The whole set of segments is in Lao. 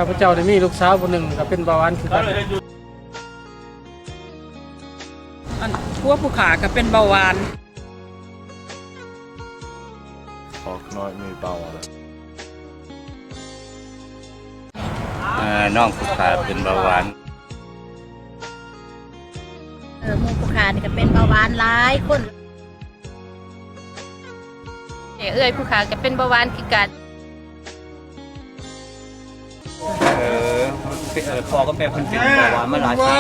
ຂ້າພະເຈົ້າໄດ້ມີລູກສາວຜູ້ໜຶ່ງ ກໍເປັນເບົາຫວານຄືກັນ. ອັນ ຜົວຜູ້ຂ້າກໍເປັນເບົາຫວານ. ພວກນ້ອຍມີເບົາຫວານ. ເອີ ນ້ອງຜູ້ຂ້າເປັນເບົາຫວານ. ເອີ ໝູ່ຜູ້ຂ້ານີ້ກໍເປັນເບົາຫວານຫຼາຍຄົນ. ເອື້ອຍຜູ້ຂ້າກໍເປັນເບົາຫວານຄືກັນ. ເອີ ເປັນ ເອີ ພໍ່ກັບແມ່ເພິ່ນເປັນເບົາຫວານມາຫຼາຍປີ.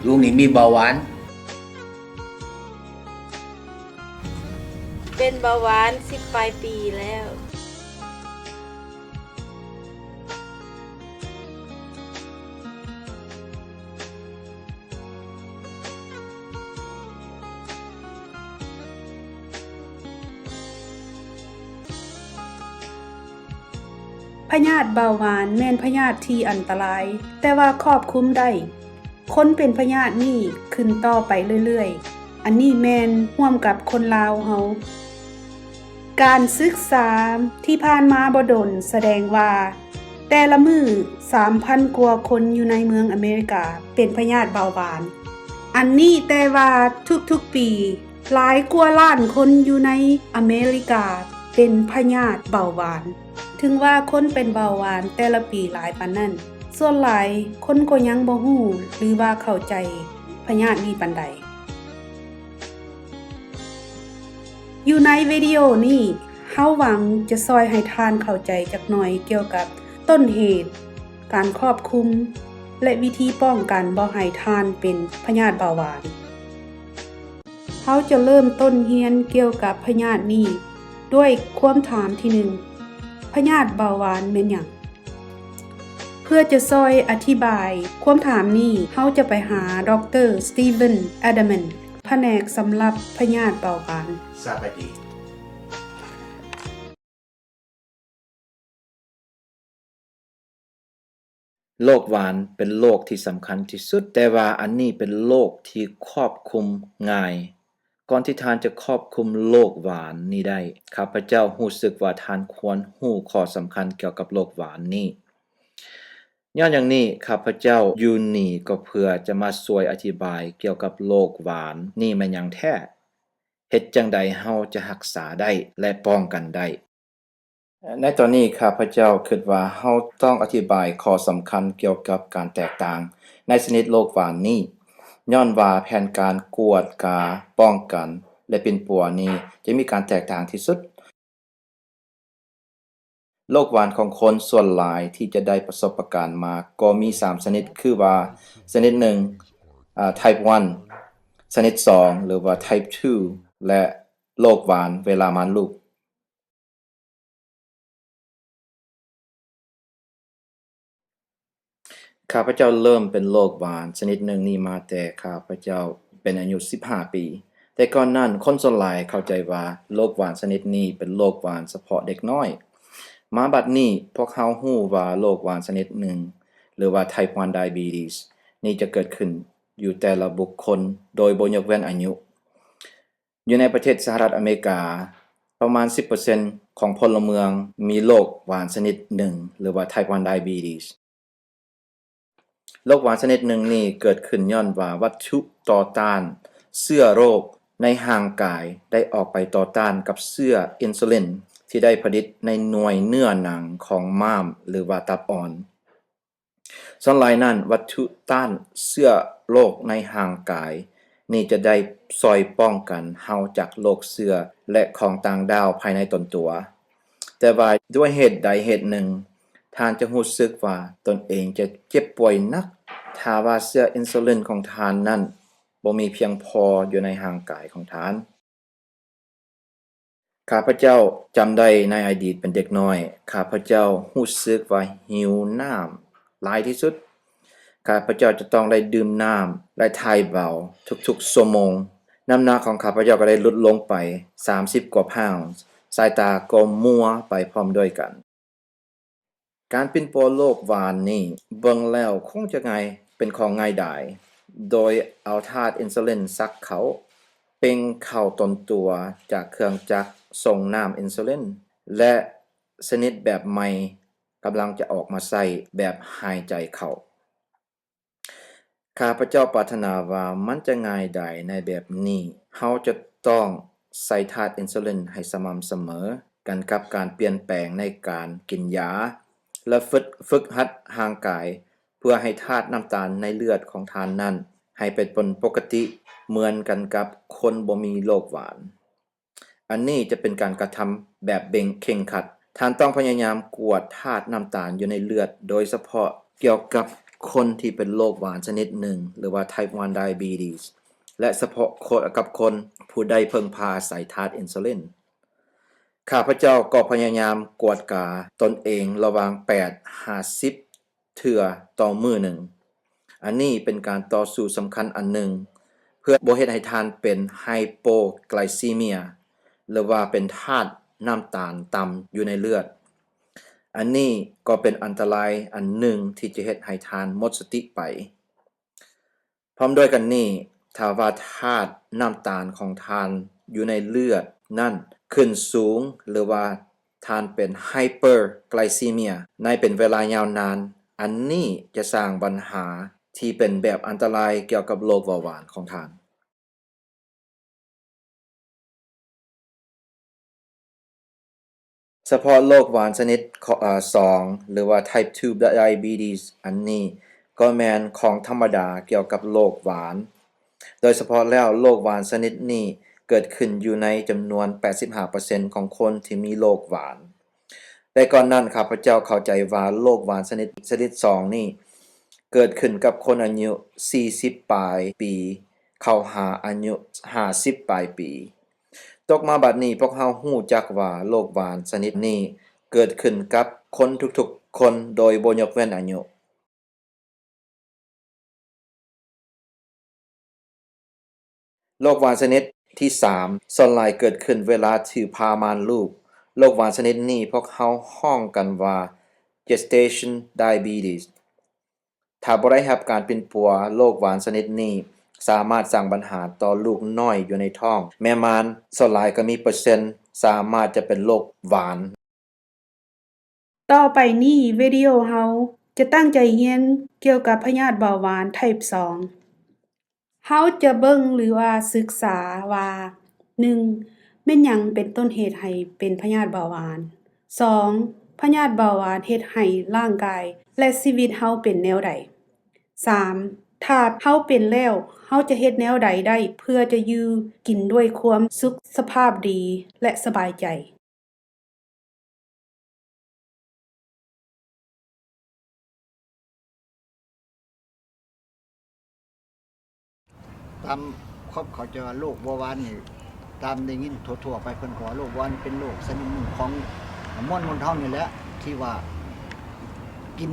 ລຸງນີ້ມີເບົາຫວານ. ເປັນເບົາຫວານສິບປາຍປີແລ້ວ. ພະຍາດເບົາຫວານແມ່ນພະຍາດທີ່ອັນຕະລາຍ, ແຕ່ວ່າຄອບຄຸມໄດ້. ຄົນເປັນພະຍາດນີ້ຂຶ້ນຕໍ່ໄປເລື້ອຍໆ. ອັນນີ້ແມ່ນຮ່ວມກັບຄົນລາວເຮົາ. ການສຶກສາທີ່ຜ່ານມາບໍ່ດົນສະແດງວ່າ ແຕ່ລະມື້ສາມພັນກວ່າຄົນຢູ່ໃນເມືອງອາເມລິກາເປັນພະຍາດເບົາຫວານ. ອັນນີ້ແຕ່ວ່າທຸກໆປີ ຫຼາຍກວ່າລ້ານຄົນຢູ່ໃນອາເມລິກາເປັນພະຍາດເບົາຫວານ. ເຖິງວ່າຄົນເປັນເບົາຫວານແຕ່ລະປີຫຼາຍປານນັ້ນ, ສ່ວນຫຼາຍຄົນກໍຍັງບໍ່ຮູ້ ຫຼືວ່າເຂົ້າໃຈພະຍາດນີ້ປານໃດ. ຢູ່ໃນວິດີໂອນີ້, ເຮົາຫວັງຈະຊ່ອຍໃຫ້ທ່ານເຂົ້າໃຈຈັກໜ່ອຍກ່ຽວກັບຕົ້ນເຫດ, ການຄອບຄຸມ ແລະ ວິທີປ້ອງກັນບໍ່ໃຫ້ທ່ານເປັນພະຍາດເບົາຫວານ. ເຮົາຈະເລີ່ມຕົ້ນຮຽນກ່ຽວກັບພະຍາດນີ້ດ້ວຍຄວາມຖາມທີໜຶ່ງ, ພະຍາດເບົາຫວານແມ່ນຫຍັງ? ເພື່ອຈະຊ່ອຍອະທິບາຍຄວາມຖາມນີ້, ເຮົາຈະໄປຫາ ດອກເຕີ ສະຕີເວັນ ແອດາມັນ ພະແນກສຳລັບພະຍາດເບົາຫວານ. ສະບາຍດີ. ໂລກຫວານເປັນໂລກທີ່ສຳຄັນທີ່ສຸດ, ແຕ່ວ່າອັນນີ້ເປັນໂລກທີ່ຄວບຄຸມງ່າຍ. ກ່ອນທີ່ທ່ານຈະຄວບຄຸມໂລກຫວານນີ້ໄດ້, ຂ້າພະເຈົ້າຮູ້ສຶກວ່າທ່ານຄວນຮູ້ຂໍ້ສຳຄັນກ່ຽວກັບໂລກຫວານນີ້. ຍ້ອນຢ່າງນີ້, ຂ້າພະເຈົ້າຢູ່ນີ້ກໍເພື່ອຈະມາຊ່ວຍອະທິບາຍກ່ຽວກັບໂລກຫວານນີ້ແມ່ນຫຍັງແທ້, ເຮັດຈັ່ງໃດເຮົາຈະຮັກສາໄດ້ ແລະ ປ້ອງກັນໄດ້. ໃນຕອນນີ້ ຂ້າພະເຈົ້າຄິດວ່າເຮົາຕ້ອງອະທິບາຍຂໍ້ສຳຄັນກ່ຽວກັບການແຕກຕ່າງໃນຊະນິດໂລກຫວານນີ້, ຍ້ອນວ່າແຜນການກວດກາ, ປ້ອງກັນ ແລະ ປິ່ນປົວນີ້ຈະມີການແຕກຕ່າງທີ່ສຸດ. ໂລກຫວານຂອງຄົນສ່ວນຫຼາຍທີ່ຈະໄດ້ປະສົບປະການມາກໍມີສາມຊະນິດ, ຄືວ່າ ຊະນິດໜຶ່ງ ອາ ໄທບ໌ວັນ, ຊະນິດສອງ ຫຼືວ່າ ໄທບ໌ທູ ແລະ ໂລກຫວານເວລາມາລູກ. ຂ້າພະເຈົ້າເລີ່ມເປັນໂລກຫວານຊະນິດໜຶ່ງນີ້ມາແຕ່ຂ້າພະເຈົ້າເປັນອາຍຸສິບຫ້າປີ. ແຕ່ກ່ອນນັ້ນ, ຄົນສ່ວນຫຼາຍເຂົ້າໃຈວ່າໂລກຫວານຊະນິດນີ້ເປັນໂລກຫວານສະເພາະເດັກນ້ອຍ. ມາບັດນີ້, ພວກເຮົາຮູ້ວ່າໂລກຫວານຊະນິດໜຶ່ງ ຫຼືວ່າ ໄທບ໌ວັນ ໄດຍະບີຕິສ ນີ້ຈະເກີດຂຶ້ນຢູ່ແຕ່ລະບຸກຄົນ ໂດຍບໍ່ຍົກເວັ້ນອາຍຸ. ຢູ່ໃນປະເທດສະຫະລັດອາເມລິກາ, ປະມານສິບເປີເຊັນຂອງພົນລະເມືອງມີໂລກຫວານຊະນິດໜຶ່ງ ຫຼືວ່າ ໄທບ໌ວັນ ໄດຍະບີຕິສ. ໂລກຫວານຊະນິດໜຶ່ງນີ້ເກີດຂຶ້ນຍ້ອນວ່າວັດຖຸຕໍ່ຕ້ານເຊື້ອໂລກໃນຮ່າງກາຍໄດ້ອອກໄປຕໍ່ຕ້ານກັບເຊື້ອອິນຊູລິນທີ່ໄດ້ຜະລິດໃນໜ່ວຍເນື້ອໜັງຂອງມ້າມ ຫຼືວ່າຕັບອ່ອນ. ສ່ວນຫຼາຍນັ້ນ, ວັດຖຸຕ້ານເຊື້ອໂລກໃນຮ່າງກາຍນີ້ຈະໄດ້ຊ່ອຍປ້ອງກັນເຮົາຈາກໂລກເຊື້ອ ແລະ ຂອງຕ່າງດ້າວພາຍໃນຕົນຕົວ. ແຕ່ວ່າດ້ວຍເຫດໃດເຫດໜຶ່ງ, ທ່ານຈະຮູ້ສຶກວ່າຕົນເອງຈະເຈັບປ່ວຍໜັກ ຖ້າວ່າເຊື້ອອິນຊູລິນຂອງທ່ານນັ້ນບໍ່ມີພຽງພໍຢູ່ໃນຮ່າງກາຍຂອງທ່ານ. ຂ້າພະເຈົ້າຈຳໄດ້ໃນອະດີດເປັນເດັກນ້ອຍ, ຂ້າພະເຈົ້າຮູ້ສຶກວ່າຫິວນ້ຳຫຼາຍທີ່ສຸດ. ຂ້າພະເຈົ້າຈະຕ້ອງໄດ້ດື່ມນ້ຳ ແລະ ຖ່າຍເບົາທຸກໆຊົ່ວໂມງ. ນ້ຳໜັກຂອງຂ້າພະເຈົ້າກໍໄດ້ຫຼຸດລົງໄປສາມສິບກວ່າປອນ, ສາຍຕາກໍມົວໄປພ້ອມດ້ວຍກັນ. ການປິ່ນປົວໂລກຫວານນີ້ເບິ່ງແລ້ວຄົງຈະງ່າຍ, ເປັນຂອງງ່າຍດາຍ, ໂດຍເອົາທາດອິນຊູລິນສັກເຂົ້າ, ເປັ່ງເຂົ້າຕົນຕົວຈາກເຄື່ອງຈັກສົ່ງນ້ຳອິນຊູລິນ ແລະ ຊະນິດແບບໃໝ່ກຳລັງຈະອອກມາໃຊ້ແບບຫາຍໃຈເຂົ້າ. ຂ້າພະເຈົ້າປາດຖະໜາວ່າມັນຈະງ່າຍດາຍໃນແບບນີ້ ເຮົາຈະຕ້ອງໃສ່ທາດອິນຊູລິນໃຫ້ສະໝ່ຳສະເໝີກັນກັບການປ່ຽນແປງໃນການກິນຢາ ແລະ ຝຶກ ຝຶກຫັດຮ່າງກາຍ ເພື່ອໃຫ້ທາດນ້ຳຕານໃນເລືອດຂອງທ່ານນັ້ນໃຫ້ເປັນປົນປົກກະຕິເໝືອນກັນກັບຄົນບໍ່ມີໂລກຫວານ. ອັນນີ້ຈະເປັນການກະທຳແບບເຄັ່ງເຄັ່ງຄັດ. ທ່ານຕ້ອງພະຍາຍາມກວດທາດນ້ຳຕານຢູ່ໃນເລືອດ, ໂດຍສະເພາະກ່ຽວກັບຄົນທີ່ເປັນໂລກຫວານຊະນິດໜຶ່ງ ຫຼືວ່າ Type one diabetes ແລະ ສະເພາະຄົນ ກັບຄົນຜູ້ໄດ້ເພິ່ງພາອາໄສທາດອິນຊູລິນ. ຂ້າພະເຈົ້າກໍພະຍາຍາມກວດກາຕົນເອງລະຫວ່າງແປດຫາສິບ ເທື່ອຕໍ່ມື້ໜຶ່ງ. ອັນນີ້ເປັນການຕໍ່ສູ້ສຳຄັນອັນໜຶ່ງ ເພື່ອບໍ່ເຮັດໃຫ້ທ່ານເປັນ hypoglycemia ຫຼືວ່າເປັນທາດນ້ຳຕານຕ່ຳຢູ່ໃນເລືອດ. ອັນນີ້ກໍເປັນອັນຕະລາຍອັນໜຶ່ງທີ່ຈະເຮັດໃຫ້ທ່ານໝົດສະຕິໄປ. ພ້ອມດ້ວຍກັນນີ້, ຖ້າວ່າທາດນ້ຳຕານຂອງທ່ານຢູ່ໃນເລືອດນັ້ນຂຶ້ນສູງ ຫຼືວ່າທ່ານເປັນ hyperglycemia ໃນເປັນເວລາຍາວນານ, ອັນນີ້ຈະສ້າງບັນຫາທີ່ເປັນແບບອັນຕະລາຍກ່ຽວກັບໂລກເບົາຫວານຂອງທ່ານ. ສະເພາະໂລກຫວານຊະນິດ ເອີ ສອງ ຫຼືວ່າ Type two diabetes ອັນນີ້ກໍແມ່ນຂອງທຳມະດາກ່ຽວກັບໂລກຫວານ. ໂດຍສະເພາະແລ້ວ ໂລກຫວານຊະນິດນີ້ເກີດຂຶ້ນຢູ່ໃນຈຳນວນແປດສິບຫ້າເປີເຊັນຂອງຄົນທີ່ມີໂລກຫວານ. ແຕ່ກ່ອນນັ້ນ ຂ້າພະເຈົ້າເຂົ້າໃຈວ່າໂລກຫວານຊະນິດ ຊະນິດສອງນີ້ເກີດຂຶ້ນກັບຄົນອາຍຸສີ່ສິບປາຍປີ ເຂົ້າຫາອາຍຸຫ້າສິບປາຍປີ. ຕົກມາບັດນີ້ ພວກເຮົາຮູ້ຈັກວ່າໂລກຫວານຊະນິດນີ້ເກີດຂຶ້ນກັບຄົນທຸກໆຄົນໂດຍບໍ່ຍົກເວັ້ນອາຍຸ. ໂລກຫວານຊະນິດທີສາມ ສ່ວນຫຼາຍເກີດຂຶ້ນເວລາຖືພາມານລູກ. ໂລກຫວານຊະນິດນີ້ພວກເຮົາຮ້ອງກັນວ່າ gestation diabetes. ຖ້າບໍ່ໄດ້ຮັບການປິ່ນປົວ, ໂລກຫວານຊະນິດນີ້ສາມາດສ້າງບັນຫາຕໍ່ລູກນ້ອຍຢູ່ໃນທ້ອງ. ແມ່ມານສ່ວນຫຼາຍກໍມີເປີເຊັນສາມາດຈະເປັນໂລກຫວານ. ຕໍ່ໄປນີ້ ວິດີໂອເຮົາຈະຕັ້ງໃຈຮຽນກ່ຽວກັບພະຍາດເບົາຫວານ Type two. ເຮົາຈະເບິ່ງ ຫຼືວ່າສຶກສາວ່າ ໜຶ່ງ ແມ່ນຫຍັງເປັນຕົ້ນເຫດໃຫ້ເປັນພະຍາດເບົາຫວານ? ສອງ ພະຍາດເບົາຫວານເຮັດໃຫ້ຮ່າງກາຍ ແລະ ຊີວິດເຮົາເປັນແນວໃດ? ສາມ ຖ້າເຮົາເປັນແລ້ວ ເຮົາຈະເຮັດແນວໃດໄດ້ເພື່ອຈະຢູ່ກິນດ້ວຍຄວາມສຸກສະພາບດີ ແລະ ສະບາຍໃຈ? ຕາມຄວາມເຂົ້າໃຈວ່າໂລກເບົາຫວານນີ້ ຕາມໄດ້ຍິນທົ່ວໆໄປ ເພິ່ນກໍວ່າໂລກເບົາຫວານເປັນໂລກຊະນິດໜຶ່ງຂອງມວນມະນຸດເຮົານີ້ແຫຼະ ທີ່ວ່າກິນ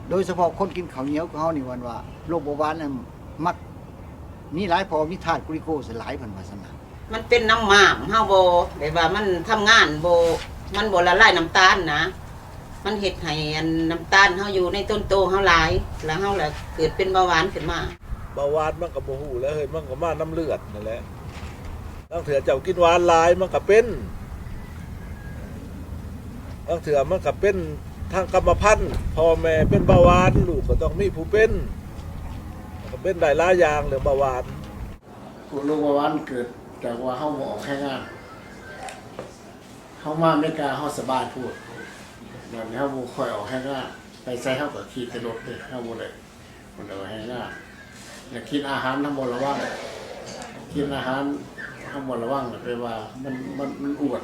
ໂດຍສະເພາະຄົນກິນເຂົ້າໜຽວຄືເຮົານີ້ ເພິ່ນວ່າໂລກເບົາຫວານນັ້ນມັກມີຫຼາຍ ເພາະວ່າມີທາດກລູໂຄສຫຼາຍ ເພິ່ນວ່າຊັ້ນນະ. ມັນເປັນນ້ຳມ້າມເຮົາບໍ່ ແບບວ່າມັນທຳງານບໍ່ ມັນບໍ່ລະລາຍນ້ຳຕານນະ ມັນເຮັດໃຫ້ອັນນ້ຳຕານເຮົາຢູ່ໃນຕົ້ນໂຕເຮົາຫຼາຍ ແລ້ວເຮົາລະເກີດເປັນເບົາຫວານຂຶ້ນມາ. ເບົາຫວານມັນກໍບໍ່ຮູ້ແຫຼະເຮີ້ຍ ມັນກໍມານຳເລືອດນັ້ນແຫຼະ. ລາງເທື່ອເຈົ້າກິນຫວານຫຼາຍມັນກໍເປັນ ລາງເທື່ອມັນກໍເປັນທາງກຳມະພັນ ພໍ່ແມ່ເປັນເບົາຫວານ ລູກກໍຕ້ອງມີຜູ້ເປັນ ກໍເປັນໄດ້ຫຼາຍຢ່າງເລື່ອງເບົາຫວານ. ພວກໂລກເບົາຫວານເກີດຈາກວ່າເຮົາບໍ່ອອກແຮງງານ. ເຮົາມາອາເມລິກາເຮົາສະບາຍໂພດ. ບາດນີ້ເຮົາບໍ່ຄ່ອຍອອກແຮງງານ. ໄປໃສເຮົາກໍຂີ່ແຕ່ລົດເດ້. ເຮົາບໍ່ໄດ້ ບໍ່ໄດ້ອອກແຮງງານ. ແລ້ວກິນອາຫານເຮົາບໍ່ລະວັງ. ກິນອາຫານເຮົາບໍ່ລະວັງ ແປວ່າມັນ ມັນ ມັນອ້ວນ.